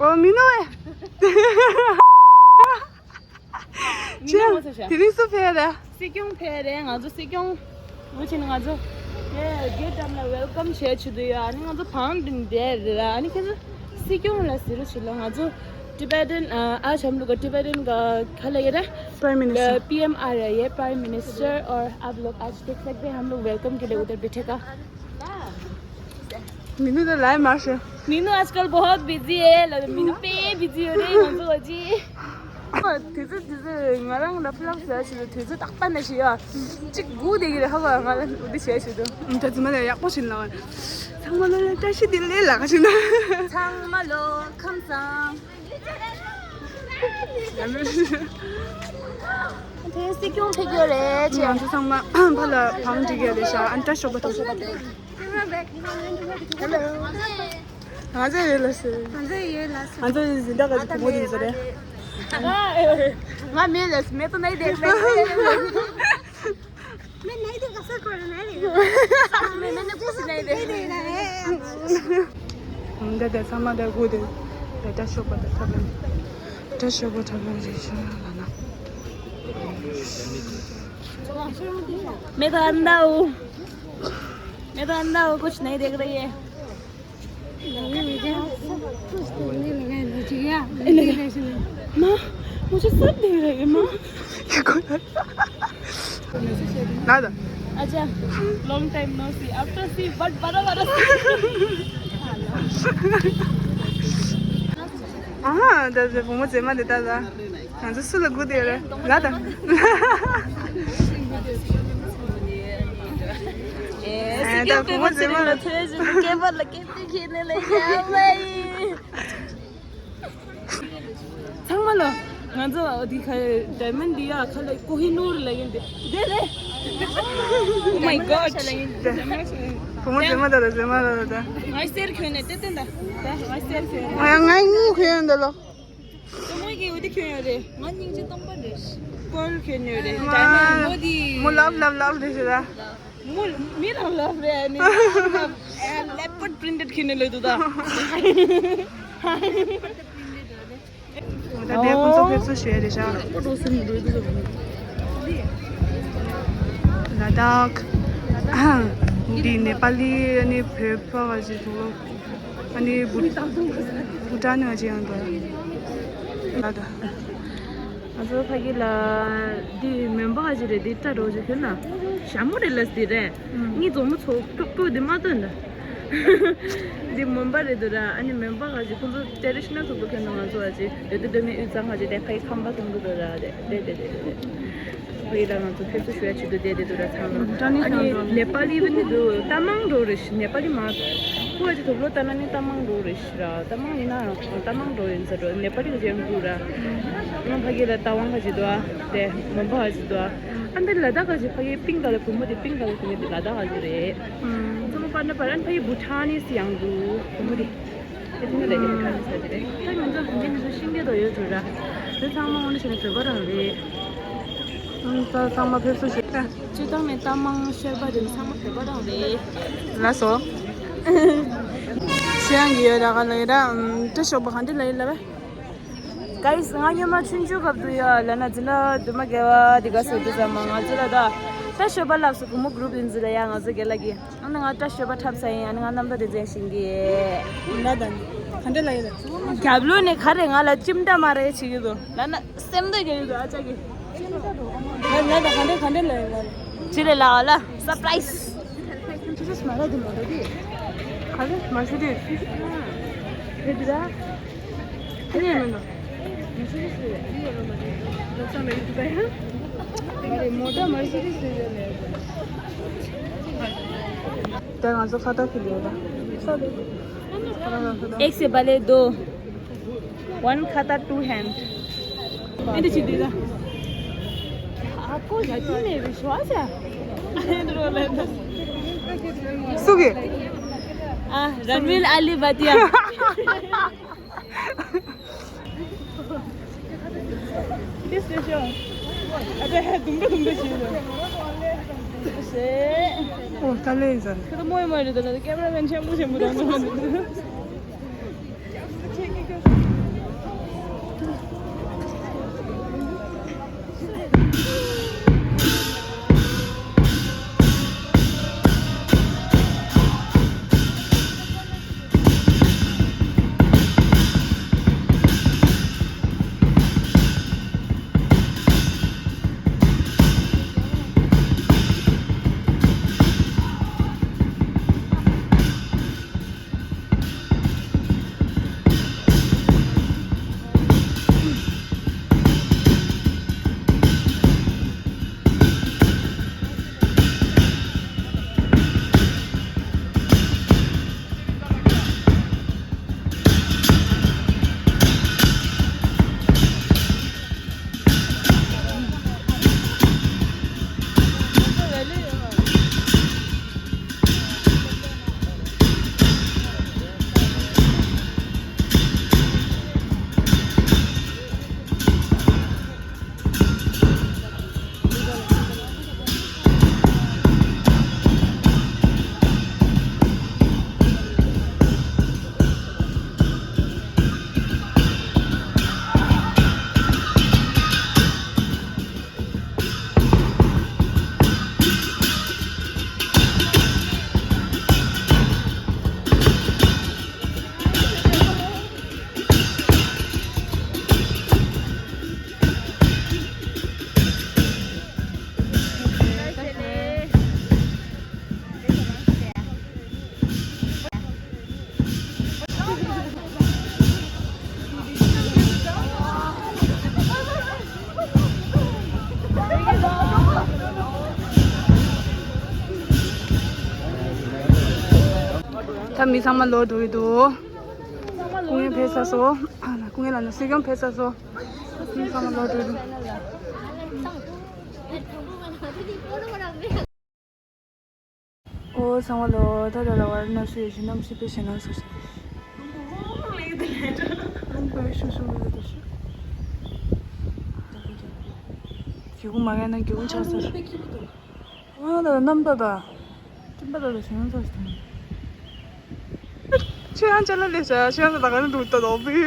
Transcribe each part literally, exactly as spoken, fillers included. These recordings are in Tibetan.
ཨོ་མི་ནུ་ཨེ། མི་ནུ་ངོ་ཚ་ཤ། དེ་རིང་སུ་ཕེབས་རེད། སྲིད་སྐྱོང་ཕེབས་རེད། ང་ཚོ་སྲིད་སྐྱོང་ངོ་ཆེ་ནི་ང་ཚོ་ཡེ་གེ་ཊི་འགྲམ་ལ་ཝེལ་ཀམ་བྱས་བྱེད་དུ་ཡོད། ཨ་ནི་ང་ཚོ་བང་དུ་བསྡད་རེད། ཨ་ནི་ཁྱེད་ཚོ་སྲིད་སྐྱོང་ལ་ཟེར་རོ་བྱེད་ལ། ང་ཚོ་ཊི་བེ་ཊན་ཨ་ཆམ་ལུག་ག་ཊི་བེ་ཊན་ག་ག་ལ་ཡོད་རེད། Prime Minister. PM आ रहा है, prime minister, और आप लोग आज देख सकते हैं हम लोग वेलकम के लिए उधर बैठेगा। मीनू तो लाए मार से। मीनू आजकल बहुत बिजी है। ल- मीनू पे बिजी हो रही है, हम लोग जी। དེ་ཚོ་དེ་ཚོ་ང་རང་ལ་ཕུ་ལག་ཟ་ཞིག་དེ་ཚོ་ཏག་ཏག་ནས་ཞིག་ཡ། གཅིག་སྒུག་བསྡད་ཀྱི་རེད། ཧ་གོ། ང་ལ་འུ་དེ་བྱས་ཞིག་འདུག་ད་ཚོ་མ་ལ་ཡག་པོ་ཞིག་ལ། ཚང་མ་ལོ་ལ་བཀྲ་ཤིས་བདེ་ལེགས་ལ་ག་ཞིག་ན། ཚང་མ་ལོ་ཁམས་བཟང་། དེ་སྲིད་སྐྱོང་ཕེབས་ཀྱི་རེད་ཅེས། ང་ཚོ་ཚང་མ་ཕ་ལ་བང་སྒྲིག་གི་རེད་ཤག་ཨན་ཏ་ཤོག་པ་ཐོག་ཤོག་པ་དེ། ང་ཚོ་ཡོད་ལ་སི། ང་ཚོ་ཡོད་ལ་སི། ང་ཚོ་ཡོད་ཟིན་ད་ག་ཚོད་མོ་དེ་ཚོ་རེད། ང་མེད་ལ་སི་མེད་དུ་ནའི་དེ་རེད། མེད་ནའི་དེ་ག་ས་གོ་རེད་ནའི་རེད། མེད་ནའི་ཀུ་སི་ནའི་དེ་རེད། འདི་དེ་ཚང་མ་དེ་དགུ་དེ་དེ་ད་ཤོག་པ་དེ་ཐབས་ལམ་ད་ཤོག་པ་ཐབས་ལམ་རེད་ཤག་ལ་ན། मैं तो अंधा हूँ। मैं तो अंधा हूँ, कुछ नहीं देख रही है। माँ, मुझे सब दिख रही है माँ। दादा। अच्छा, long time no see, after see, but बड़ा बड़ा see। ཨ་ཧ། ད་ད་བུ་མོ་མཛེས་མ་འདི་ད་ད། ང་ཚོ་སུ་ལ་སྒུག་བསྡད་རེད། ང་དང་། ཨེ་ད་བུ་མོ་མཛེས་མ་ལ། སྐེད་པ་ལ་སྐེད་པ་ཁྱེར་ནས་ལ་ཡ་མ་ཡིན། ཚང་མ་ལ་ང་ཚོ་འདི་ཁ་ཌའི་མོན་ཌི་ཡ་ཁ་ལ་ཀོ་ཧི་ནུར་ལ་ཡིན་ཏེ། དེ་རེད། Oh my God. བུ་མོ་མཛེས་མ་ད་ལ་མཛེས་མ་ལ་ད། ང་གསེར་གྱོན་ནས་ཏན་ཏན་ད། ད་ང་གསེར་གྱོན། ང་ཡང་ང་གཉིས་གྱོན་ཡོད་འདི་ལོ། ད་ངོས་ཀྱི་འོ་དེ་གྱོན་ཡོད་རེད། ང་སྙིང་རྗེ་སྟོང་པ་རེད། པར་གྱོན་ཡོད་རེད། ཌའི་མོན་མོ་དེ། མོ་ལབ་ལབ་ལབ་རེད་ཟེར་ད། མོ་མི་རང་ལབ་རེད་ནི། ལེ་པར་པྲིན་ཊེཌ་གྱོན་ནས་ལོས་འདུག་ད། ད་དེ་ཁོང་ཚོ་ཕེབས་བསུ་ཞུ་ཡ་རེད་ཤག་ལ་དྭགས། འདི་ནེ་པ་ལི་ཨ་ནི་བོད་པ་བ་ཞིག་འདུག་ལོ། ཨ་ནི་བུ་བུ་ཊན་ནས་ཅི་ཡང་འདུག་ལ་དྭགས། ང་ཚོ་ཕ་གི་ལ་འདི་མོན་པ་ག་ཅི་རེད། འདི་སྐྲ་རོ་ཅིག་གྱོན་ན་ཞྭ་མོ་རེད་ལ་འདི་རེད། ངའི་མཛོག་མོ་ཚོ་ཀྲོག་ཀྲོག་འདི་མ་སྟོན་ད། འདི་མོན་པ་རེད་འདུག་ར། ཨ་ནི་མོན་པ་ག་ཅི་ཁོང་ཚོ་ཊེ་རེ་ཌི་ཤི་ནལ་ཚོགས་འདུ་ཁྱོན་ན་ང་ཚོ་ཨ་ཅི་འདོད་དེ་འདོད་མེད་དབུས་གཙང་ག་ཅི་དེ་ཕ་གི་ཁམས་པ་ཚོགས་འདུ་འདུག་ར། དེ་དེ་དེ་དེ་དེ། ཕ་གི་ལ་ང་ཚོ་ཕེབས་བསུ་ཞུ་ཡ་ཆེད་དུ་བསྡད་དེ་འདུག་ར་ཚང་མ། ཨ་ནི་ནེ་པ་ལི་བི་ནི་འདུག་རྟ་མང་འགྲོ་རེད་ཤག་ནེ་པ་ལི་མ། ཁོ་ཨ་ཅི་དུག་ལོ་ལྟ་ན་ནི་རྟ་མང་འགྲོ་རེད་ཤག་ར། རྟ་མང་ཡིན་ན་རྟ་མང་འགྲོ་ཡིན་ས་འགྲོ། ནེ་པ་ལི་ག་ཅི་ཡང་འདུག་ར། ང་ཕ་གི་ལ་རྟ་དབང་ག་ཅི་འདུག་ཨ། དེ་མོན་པ་ག་ཅི་འདུག་ཨ། ཨ་འདི་ལ་དྭགས་ག་ཅི་ཕ་གི་པིང་ག་ལ་བུ་མོ་དེ་པིང་ག་ལ་བུ་མོ་དེ་ལ་དྭགས་ག་ཅི་རེད། ཚང་མ་པར་ན་པར་ཨ་ནི་ཕ་གི་བུ་ཊན་ནི་སི་ཡང་འདུག་བུ་མོ་དེ། དེ་ཚོ་ནི་ལས་ཀ་ནི་ས་ཅི་རེད། ད་ང་ཚོ་བུད་མེད་འདི་ཚོ་ཤིང་སྐད་དོ་ཡོད་འགྲོ་ར། དེ་ཚང་མ་འོ་ན་ཤི་ན་བོད་པ་རང་རེད། ཨང་ད་ཚང་མ་ཕེབས་བསུ་ཞུ། སྤྱིར་བཏང་ནས་རྟ་མང་ཤར་པ་དེ་ཚང་མ་བོད་པ་རང་རེད། ལགས་སོ། ཤེས་ཡང་གི་ཡོད་ར་ག་ལ་ཡོད་ར། ཨམ་སྐྲ་ཤོག་པ་ག་འདྲ་ལ་ཡོད་ལ་བས། གཱིས་ང་སྔོན་མ་ཆུང་ཆུང་སྐབས་དུ་ཡ་ལ་ན་འཛིན་ལ་དུ་མ་དགེ་བ་དི་ག་སོ་དུ་ཙམ་མ་ང་ཚོ་ལ་ད་ད་ཤོད་པ་ལབ་སོ་བུ་མོ་གུ་རུབ་ཡིན་ཟི་ལ་ཡ་ང་ཚོ་དགེ་ལ་གི་ཨ་ནི་ང་ད་ཤོད་པ་འཁྲབ་ས་ཡིན། ཨ་ནི་ང་རྣམ་ཐར་དེ་ཚོ་ཡང་ཤེས་ཀྱི་ཡེ། ང་ད་ནི་ག་འདྲ་ལ་ཡོད་ལ། རྒྱབ་ལོགས་ནས་ག་རེ་ང་ལ་ཅིམ་ཏ་མ་རེ་བྱེད་ཀྱི་འདུག་ལ་ན་སེམས་འདོད་ཀྱི་ཡོད་འདུག་ཨ་ཅག་གི་ང་ད་ག་འདྲ་ག་འདྲ་ལ་ཡོད་ལ། ཅི་རེད་ལ་ཨ་ལ་སར་པ་རའི་ཛི། ཅི་ཅི་མ་ར་དི་མ་ར་དི། ག་རེ་མ་ཤི་དི། རེད་དི་ར། ཁ་ཉན་མི་འདུག་ད་ང་ཚོ་ཁ་བཏགས་ཕུལ་ཡོད་ད། एक से भले दो। One खाता टू हैंड। सुगे। आ, रणवीर अली बतिया। This is your. अबे है तुम तो तुम तो चीज हो। से। ओ तले इधर। तो मोए मोए तो ना कैमरा मैन शैम्पू शैम्पू डालना। ད་མི་ཚང་མ་ལོག་འགྲོ་གི་འདུག་སྐུ་ངལ་ཕེབས་ཚར་སོང་། ཨ་ན་སྐུ་ངལ་ལ་ན་སྲིད་སྐྱོང་ཕེབས་ཚར་སོང་། མི་ཚང་མ་ལོག་འགྲོ་གི་འདུག་ཨོ་ཚང་མ་ལོ། ད་ད་ལ་བར་ན་སུ་ཡོད་ཤི་ནམ་སི་པེ་ཤི་ནམ་སུ་ཤི། རུང་པའི་ཤུ་ཤུ་ལ་དུ་ཤི། གི་གུ་མ་ག་ན་གི་གུ་ཆགས་ས་ཤི། ཨ་ད་ནམ་ད་ད། ཅི་པ་ད་ད་ཤི་ནམ་སུ་ཤི། ཆོས་ཡང་ཅ་ལ་ལས་བྱ་ཆོས་ཡང་ད་ག་ནས་འདུག་ད་དོ་བི།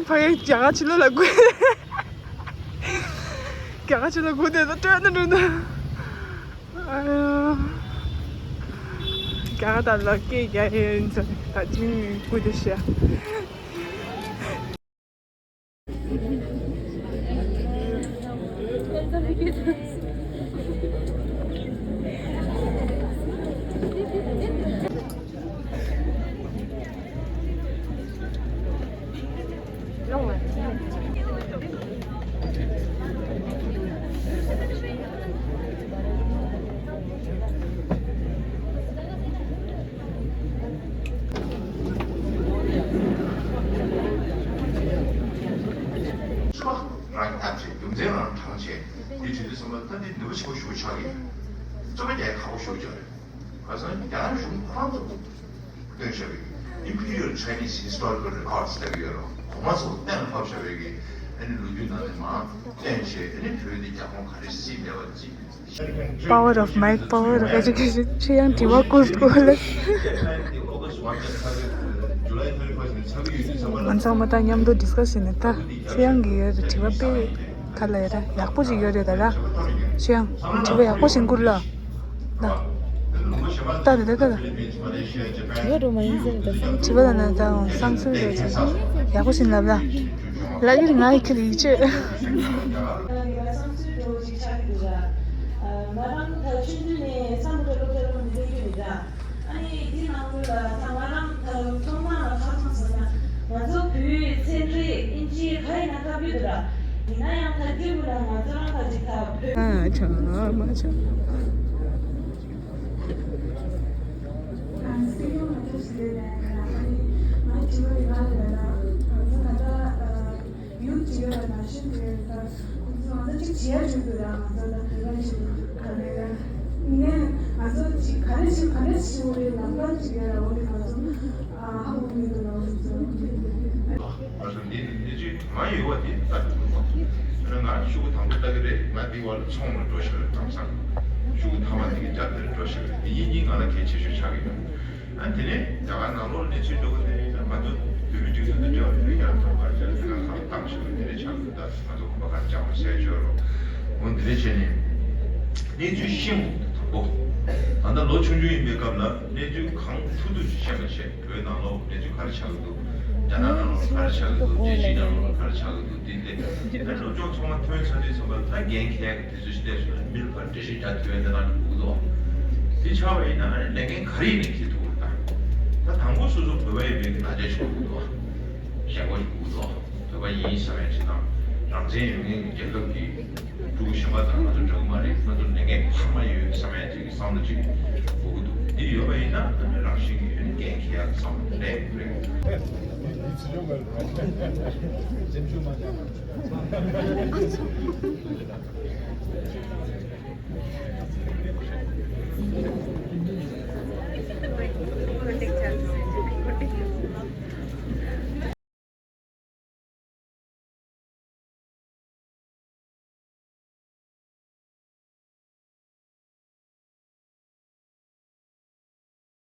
ཕ་གི་རྒྱ་གར་ཕྱི་ལོགས་ལ་དགོས། རྒྱ་གར་ཕྱི་ལོགས་དགོས་དེ་ད་སྤྲོད་ན་འགྲོ་ན། ཨ་ཡོ། རྒྱ་གར་ད་ལ་སྐད་རྒྱག་ཡིན་ཙང་ད་ཅིང་དགོས་དེ་ཤ། རང་ཐབས་ཆེ་རྒྱུ་མཚན་རང་དྲང་ཆེ། འདི་དྲི་འདི་བསམ་པ་ལྟ་འདི་ནུས་པ་ཆེན་པོ་ཞུ་ཆགས་ཡིན། རྩོམ་པ་རྒྱག་ཁག་པོ་ཞུ་ཆགས་རེད། ག་ས་རྒྱ་ནག་གཞུང་ཁོ་རང་ཚོ་སྟོན་བྱ་བའི་Imperial Chinese Historical Records ལྟ་གི་ཡོད་རོགས་གོང་མ་ཚོ་གཏན་ལ་ཕབ་བྱ་བའི་གི་ཨ་ནི་ལོ་རྒྱུས་ནང་ནས་མར་བསྟན་བྱས་ཨ་ནི་བོད་འདི་རྒྱ་ཁོངས་ག་རེ་སྲིད་མེད་པ་ཅིག Power of mic, power of education. ཆོས་དབྱངས་དྲི་བ་བསྐུར་བསྐུར་ལ། ང་ཚང་མ་ད་མཉམ་དུ་discuss་བྱས་ནས་ད་ཆོས་དབྱངས་ཀྱི་ཡོད་རེད་དྲི་བ་དཔེ་ག་ལ་ཡོད་ར་ཡག་པོ་ཅིག་ཡོད་རེད་ད་ར། ཆོས་དབྱངས་དྲི་བ་ཡག་པོ་ཞིག་བསྐུར་ལ། ད་ད་ད་ད་ད། དྲི་བ་འགྲོ་མ་ཡིན་ཟེར་ད་བསམ་ཚུལ་དྲི་བ་ལ་ན་ད་བསམ་ཚུལ་རེད་ཡག་པོ་ཞིག་ལབ་ལ། ལ་ཡིར་ང་ཡི་ཁྱེད་ཡིག་ཆོས། ང་རང་ད་ཆུང་དུས་ནས་སམ་བྷོ་ཊ་སློབ་གྲྭ་སློབ་མི་འདྲ་རྒྱུ་ཡིན་ད། ཨ་ནི་འདི་ནང་ལོགས་ལ་ད་ང་རང་ད་མཐོང་སྣང་ལ་ཁ་ཚང་ཟེར་ན་ང་ཚོ་བོད་ཚན་རིག་ཨིན་ཇི་ག་ཡིན་ན་ཁ་བོད་དུ་ར། ཡིན་ན་ཡང་ད་སྐྱེས་བུ་ལ་ང་ཚོ་རང་ད་ཅིག་ད་བོད། ཨ་ཆ་མ་ཆ། ང་ཚོ་ད་ལྟ་ཡུལ་གཅིག་ཡོད་ལ་ན་གཞོན་དེ་ད་ཁོང་ཚོ་ང་ཚོ་གཅིག་བྱེད་ཡ་བྱུང་འདུག་ར། ང་ཚོ་ད་དེ་ག་ཞིག་ག་ནས་ར་ཡིན་ནའི་ང་ཚོ་གཅིག་ག་རེ་བྱེད་ག་རེ་བྱེད་འོ་རེད་ལམ་ཁ་གཅིག་ཡོད་ར། འོ་རེད་ང་ཚོ་ཨ་ཧ་གོ་མི་འདུག་ར། འོ་རེད་ང་ཚོ་འདི་འདི་ཅིག་ང་ཡོད་པ་དེ་ལྟ་གི་འདུག་མ་ང་ཤོག་གུ་དང་པོ་ལྟ་གི་རེད། ང་འདི་བར་ལ་ཚོང་ལ་འགྲོ་ཤི་རེད་ལམ་སང་ཤོག་གུ་ཐ་མ་འདི་གི་རྒྱབ་དེར་འགྲོ་ཤི་རེད། དེ་ཡིན་གྱི་ང་ལ་གལ་ཆེ་ཤོས་ཆགས་ཀྱི་ཡོད། ཨ་དེ་ནས་རྒྱ་གར་ནང་ལོགས་གནས་ཚུལ་འགྲོ་གི་དེ་ནས་ང་ཚོ་བོད་མི་སྒྲིག་འཛུགས་དང་འབྲེལ་བ་ཡོད་ཀྱང་ ཁ་བཏང་ཞིག་ལ་འདི་འདྲ་ཆགས་འདུག་ད་ང་ཚོ་གོམ་པ་ག་རེ་བརྒྱབ་པ་གསལ་བརྗོད་རོགས། འོ་འདི་འདྲ་བྱས་ནས་གནས་ཚུལ་ཤེས་འོང་། དང་པོ། ད་ལྟ་ལོ་ཆུང་ཆུང་ཡིན་པའི་སྐབས་ལ་གནས་ཚུལ་གང་ཐུབ་ཐུབ་ཅིག་ཤེས་པ་བྱས། བོད་ནང་ལོགས་གནས་ཚུལ་ག་རེ་ཆགས་ཀྱི་འདུག་རྒྱ་ནག་ནང་ལོགས་ག་རེ་ཆགས་ཀྱི་འདུག་རྒྱལ་སྤྱིའི་ནང་ལོགས་ག་རེ་ཆགས་ཀྱི་འདུག་འདི་འདྲ་ད་སློབ་སྦྱོང་ཚང་མ་ཐོན་ཚར་དུས་ཙམ་པ་ད་འགན་འཁྱེར་ཡག་གི་དུས་ཚོད་སླེབས་སོང་ན་མི་ལ་ཕར་འགྲེལ་བཤད་རྒྱག་ཐུབ་ཡ་འདི་རང་གི་དགོས་ཀྱི་འདུག་དེ་ཆགས་པ་ཡིན་ན་ཨ་ནི་ལས་འགན་ག་རེ་ཡིན་ནའི་འཁྱེར་ཐུབ་ཀྱི་རེད། ད་ད་དང་པོ་སོ་སོ་བོད་པ་ཡིན་པའི་གི་ལག་ཆ་ཞིག་དགོས་ཀྱི་འདུག་ཞེན་ཁོག་ཞིག་དགོས་ཀྱི་འདུག་བོད་པ་ཡིན་བསམ་ཡ་ཅིག་དང་། རང་བཙན་ཡོད་མཁན་གྱི་རྒྱལ་ཁབ་ཀྱི་ཕྲུ་གུ་གཞན་པ་དང་ང་ཚོ་འདྲ་གི་མ་རེད། ང་ཚོ་ལས་འགན་འཕར་མ་ཡོད་བསམ་ཡ་ཅིག་གི་བསམ་བློ་ཅིག་དགོས་ཀྱི་འདུག་འདི་ཡོད་པ་ཡིན་ན་ཨ་ནི་རང་བཞིན་གྱིས་ཡོད་ནི་འགན་འཁྱེར་ཡག་བསམ་བློ་དེ་འདྲ་ཡོད་རེད།